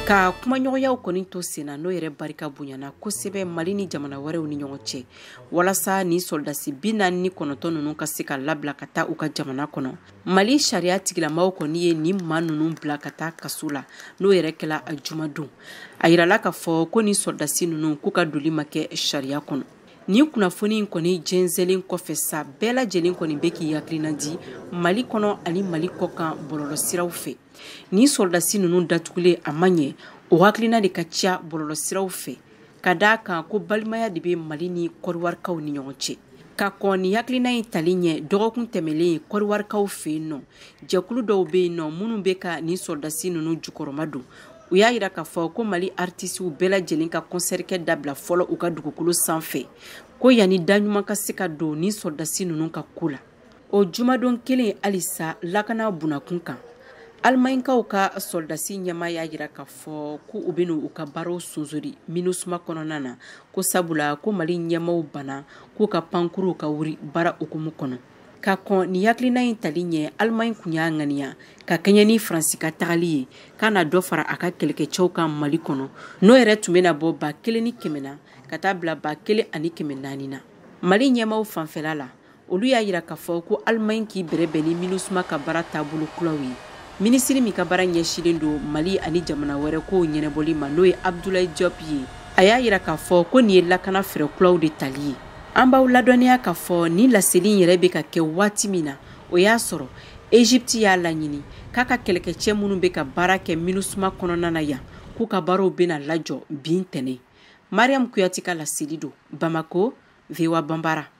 Ka kumaɲɔgɔnyaw kɔni to senna, n'o yɛrɛ barika bonyana kosɛbɛ Mali ni jamana wɛrɛw ni ɲɔgɔn cɛ, walasa ni sɔrɔdasi 49 ninnu ka se ka labila ka taa u ka jamana kɔnɔ. Mali sariya tigilamaw kɔni ye nin maa ninnu bila ka taa kaso la, n'o yɛrɛ kɛla jumadon. A yirala k'a fɔ ko ni sɔrɔdasi ninnu k'u ka doli ma kɛ sariya kɔnɔ. Nin kunnafoni in kɔni jɛnsɛnlen kɔfɛ sa, bɛɛ lajɛlen kɔni bɛ k'i hakilina di Mali kɔnɔ ani Mali kɔkan bɔlɔlɔsiraw fɛ. Nin sɔrɔdasi ninnu datugulen a ma ɲɛ, o hakilina de ka ca bɔlɔlɔsiraw fɛ, ka d'a kan ko balimaya de bɛ Mali ni Kɔdiwarikaw ni ɲɔgɔn cɛ. Ka kɔn nin hakilina in tali ɲɛ, dɔgɔkun tɛmɛlen Kɔdiwarikaw fɛ yen nɔ, jɛkulu dɔw bɛ yen nɔ minnu bɛ ka nin sɔrɔdasi ninnu jukɔrɔma don. U y'a yira k'a fɔ ko Mali artisiw bɛɛ lajɛlen ka concert kɛ dabila fɔlɔ u ka dugukolo sanfɛ, ko yanni da ɲuman ka se ka don nin sɔrɔdasi ninnu ka ko la. O jumadon kelen halisa, lakana bunakun kan, Alimaɲikaw ka sɔrɔdasi ɲɛmaa y'a yira k'a fɔ ko u bɛna u ka baaraw sonsori MINUSMA kɔnɔna na, ko sabula ko Mali ɲɛmaaw banna k'u ka pankuruw ka wuri baara hukumu kɔnɔ. Ka kɔn nin hakilina in tali ɲɛ, Alimaɲi kun y'a ŋaniya ka kɛɲɛ ni Faransi ka tagali ye k'a na dɔ fara a ka kɛlɛkɛcɛw kan Mali kɔnɔ, n'o yɛrɛ tun bɛna bɔ 1400 na ka taa bila 1400 na. Mali ɲɛmaaw fanfɛla la, olu y'a yira k'a fɔ ko Alimaɲi k'i bɛrɛbɛn ni MINUSMA ka baara taabolo kuraw ye. Minisiri min ka baara ɲɛsinnen don Mali ani jamana wɛrɛ kow ɲɛnabɔli ma, n'o ye Abdoulaye Diop ye, a y'a yira k'a fɔ ko nin ye lakana fɛɛrɛ kuraw de tali ye. An b'aw ladɔnniya k'a fɔ nin laseli in yɛrɛ bɛ ka kɛ waati min na, o y'a sɔrɔ Egypte y'a laɲini k'a ka kɛlɛkɛcɛ minnu bɛ ka baara kɛ MINUSMA kɔnɔna na yan, k'u ka baaraw bɛna lajɔ bi ntɛnɛn. Mariam Kuyate ka laseli don Bamako, VOA Banbara.